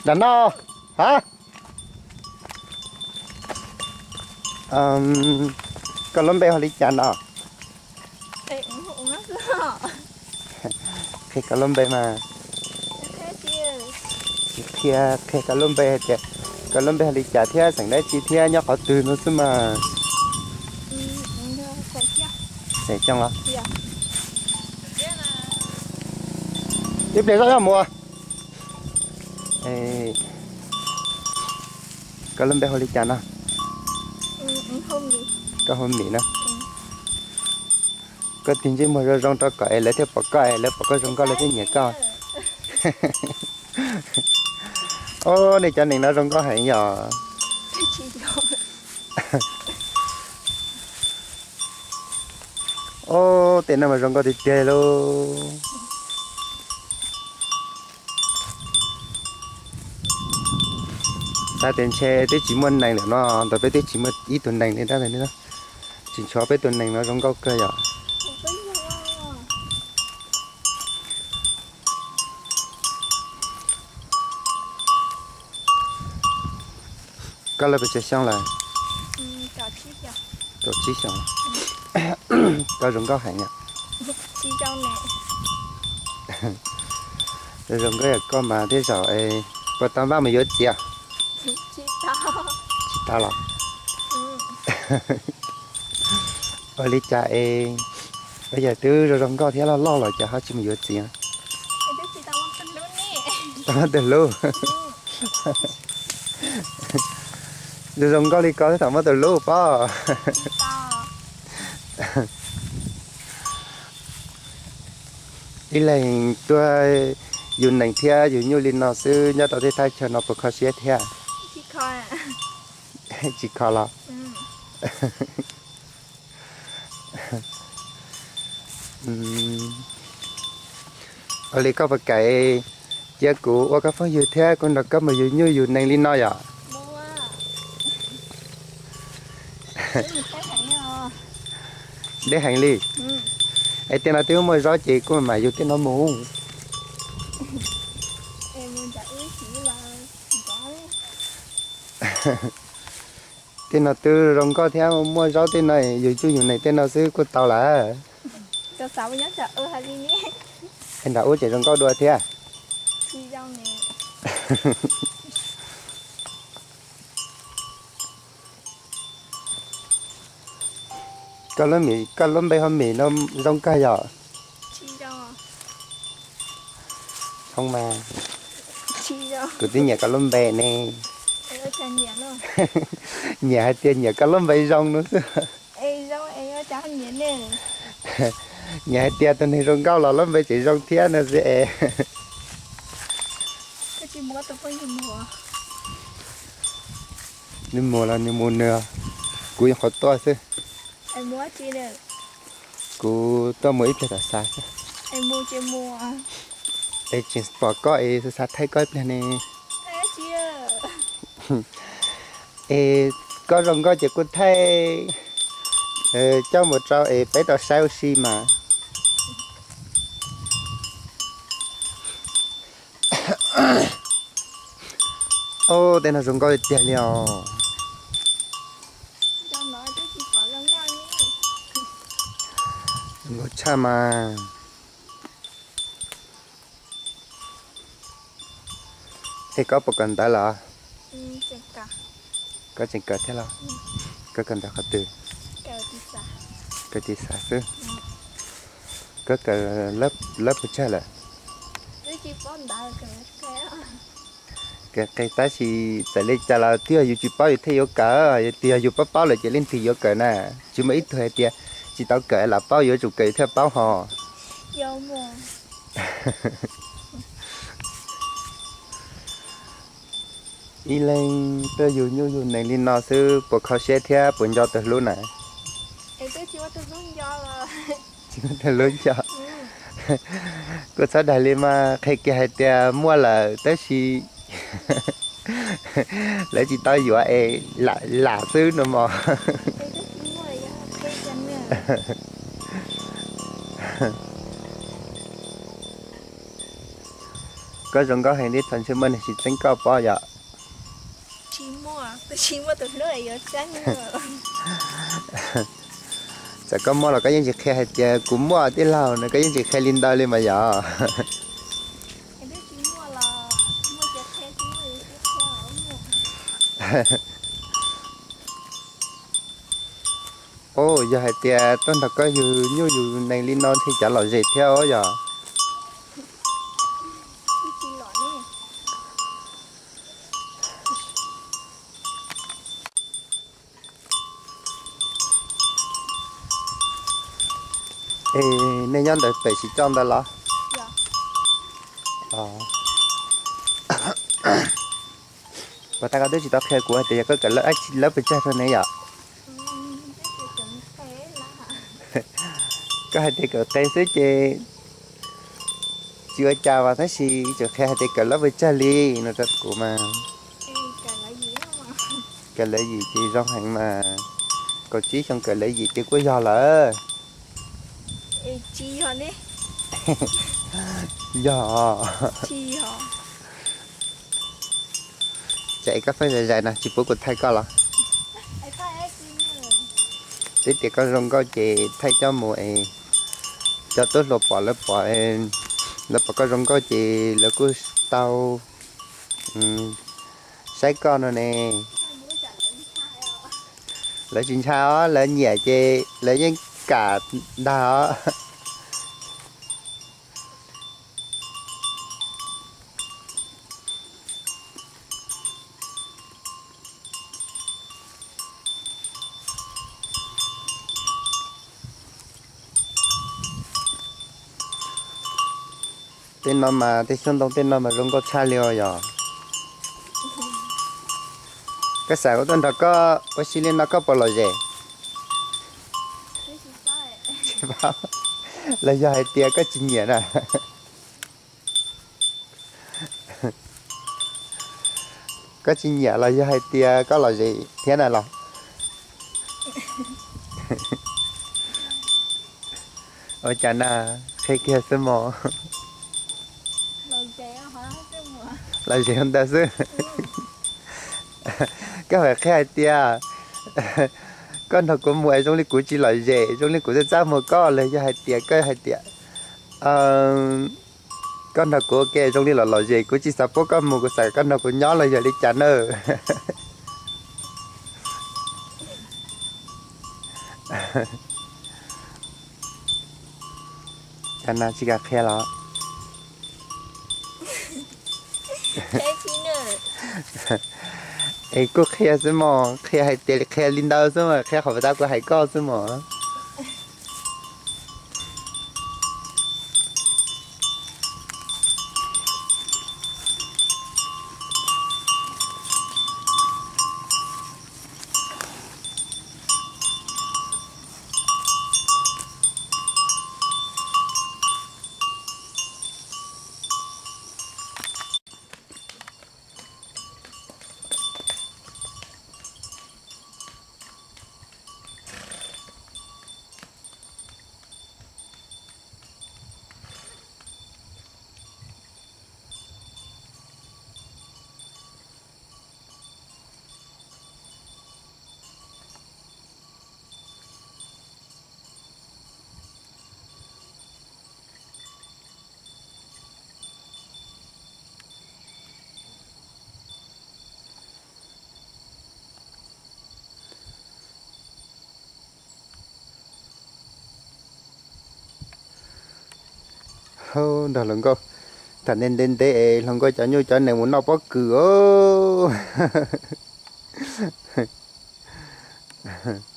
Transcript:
Nram no, ha? Koj lub npe hu li cas no? Qhia koj lub npe mas. Tsis qhia, qhia koj lub npe hais tias koj lub npe hu li cas thiab xeem dab tsi thiab nyob qhov twg no xwb mas. Xeem Xyooj los? Ib pliag zoj nyob mus. Koj lub npe hu li cas no? Koj hu Mim na. Koj tig ntsej muag zoo zoo rau kom es lawv thiaj pom koj, es lawv pom koj zoo nkauj lawv thiaj nyiam koj. Ob, nej cov neeg no zoo nkauj heev yom. Ob, tej no mas zoo nkauj tiag tiag lauj. Xav tias ntshe twb tsis muaj neeg lawm no, ntawm peb twb tsis muaj ib tug neeg li dab ntawd li. Tsis ntshuav peb tus neeg no zoo nkauj kawg yom. Koj lawv pes tsawg xyoo lawm? Kaum tsib xyoo. Koj zoo nkauj heev yom. Zoo nkauj yam koj mas tej zaum puas tau npaj mus yuav txiv? Tsis tau los? Ua li cas es yog twb zoo zoo nkauj thiab loj loj los cas ho tsis mus yuav txiv? Tau muab tus hlub. Zoo zoo nkauj li ko twb tau muab tus hlub pob. Ib leeg tuag yus nees thiab yus nyuj li no xwb nyob rau tej thaj chaw no puas kho siab thiab? Tsis kho los? Ua li koj puas kam cia kuv ua koj phooj ywg thiab kuv nrog koj mus yus nyuj yus nees li no yom? Deb heev li. Es tej no twb muaj zaub ces kuj mam yus tej no mus. Tej no twb zoo nkauj thiab muaj zaub tej no yus nyuj yus nees tej no xwb kuj tau lawm. Es nram ub tseem zoo nkauj dua thiab. Koj lub npe hu Mim no zoo kawg yom? Tsis zoo mas. Kuv twb nyiam koj lub npe ne. Nyiam hais tias nyiam koj lub npe zoo no xwb. Nyiam hais tias tus neeg zoo nkauj los lub npe tseem zoo thiab no xwb es. Nws mus los nws mus nws, kuv nyuam qhuav tuaj xwb. Kuv tuaj mus ib pliag tom xav xwb. Es tseem pom koj es xav xav thaij koj ib pliag ne. Es koj zoo nkauj ces kuj thaij coj mus rau es peb tau saib ua si mas. Ob, tej no zoo nkauj tiag tiag li os. Zoo nkauj tshaj mas. Es koj puas kawm ntawv lawm? Koj tseem kawm thiab los? Koj kawm ntawv qhov twg? Kawm tis xav xwb. Koj kawm lab puas tsawg lawm? Kawm qis tab sis txawm li cas los twb yog yus tsis paub yus thiaj yuav kawm, twb yog yus paub paub lawm ces leej twg yuav kawm na. Tsis muaj ib tug hais tias tsis tau kawm lam paub, yuav tsum kawm yus thiaj paub hos. Ib leeg tuaj yug nyuj yug nees li no xwb puas kho siab thiab puas nco tus hlub na? Tsis muaj tus hlub nco. Kuj txhob dag li mas, qhia kiag hais tias muaj lawm tab sis lawv tsis tau yuav es lam xwb no mog. Koj zoo nkauj heev thiab thaum ntshe muaj neeg tsis txeeb koj pob yom. Txawm koj muaj los koj yeej tsis qhia hais tias kuv muaj tij laug no, koj yeej tsis qhia li ntawd li mas yom. Os, yog hais tias tuaj nrog koj yug nyuj yug nees li no ntshe cav lom zem thiab os yog. Es nej nyob ntawd pem Siv Txoj ntawd los? Puas tas koj twb tsis tau qhia kuv hais tias yog koj kawm lab pes tsawg rau ne yom? Koj hais tias kawm qe xwb ces tsis ua cas mas tab sis tseem qhia hais tias kawm lab pes tsawg li no rau kuv mas. Kawm lab yim ces zoo heev mas, kaum tsib xyoo kawm lab yim ces kuj yog lawm. Yog. Tsam koj pheej zais zais no tsis pub kuv thaij koj los? Twb tias koj zoo nkauj ces thaij coj mus es cov tub hluas pom lawv pom, lawv pom koj zoo nkauj ces lawv kuj tau saib koj no ne. Lawv tsis ntshai os, lawv nyiam ces lawv yeej kam ntag os. Tej no mas tej xyoob ntoo tej no mas zoo nkauj tshaj li os yog. Koj xav kuv tuaj nrog koj ua si li no koj puas lom zem? Tsis paub. Los yog hais tias koj tsis nyiam na? Koj tsis nyiam los yog hais tias koj lom zem thiab na los? Ua cas na, qhia kiag xwb mos. Lom zem ntawd xwb. Koj hais qhia hais tias koj nrog kuv mus es zoo li kuv tsis lom zem, zoo li kuv txaj txaj muag koj los yog hais tias koj hais tias koj nrog kuv ua ke zoo li lom lom zem, kuv tsis xav pub koj mus, kuv xav koj nrog kuv nyob los yog li cas na? Cas na tsis kam qhia los? Es kuj qhia xwb mos, qhia hais tias qhia li ntawd xwb mas, qhia qhov tab kuv hais koj xwb mos. Nrog hluas nkauj tham ntev ntev ntev es hluas nkauj cov nyuj cov nees mus noj pob kws os.